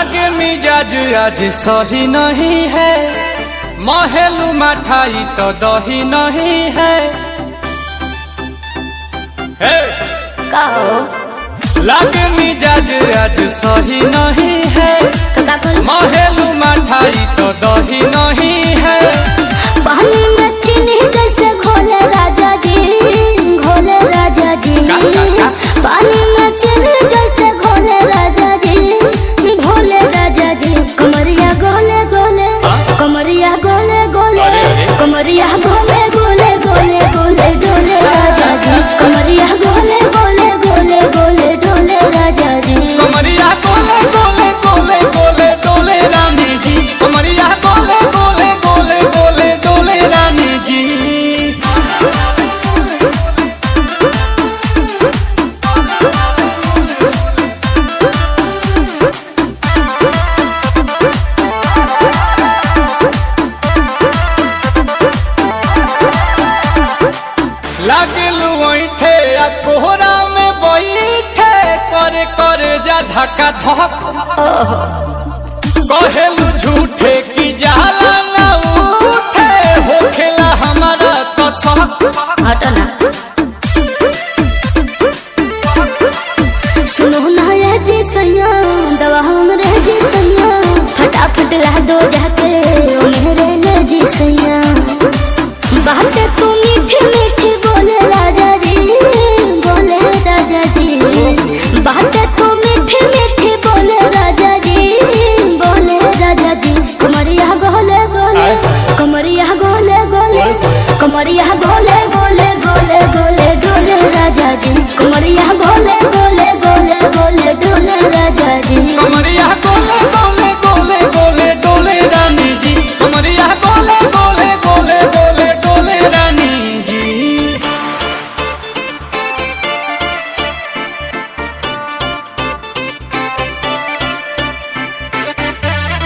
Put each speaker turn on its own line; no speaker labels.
लागे मिजाज आज सही नहीं है, महलू मठाई तो दही नहीं है। हे!
का हो?
लागे मिजाज आज सही नहीं है,
तो का कुल
महलू मठाई तो दही नहीं है।
पानी में चीनी जैसे घोले राजा जी, घोले राजा जी।
का, का, का?
पानी में चीनी जैसे घोले राजा जी, भोले राजा जी। कमरिया गोले गोले,
हाँ?
कमरिया गोले गोले,
अरे, अरे।
कमरिया गोले गोले गोले गोले डोले राजा जी, कमरिया गोले गोले गोले गोले डोले राजा जी।
कमरिया गोले गोले गोले गोले डोले रानी जी, कमरिया गोले गोले गोले गोले डोले रानी जी। लागलू ऐठे आ कोहरा में बैठे, करे करे जा धक्का धक। कहेलू झूठे की जाला ना उठे, होखेला हमारा तो शक।
हटो ना, सुनो ना ये जी सैया, दवा हमरे जी सैया, फटाफट ला दो जाके ओ मेरे ले जी सैया। बात तू मीठी मीठी बोले राजा जी, बोले राजा जी। बात तू मीठी मीठी बोले राजा जी, बोले राजा जी। कमरिया गोले गोले, कमरिया गोले गोले, कमरिया गोले गोले गोले गोले डोले राजा जी, कमरिया गोले गोले गोले गोले डोले राजा जी।
कमरिया गोले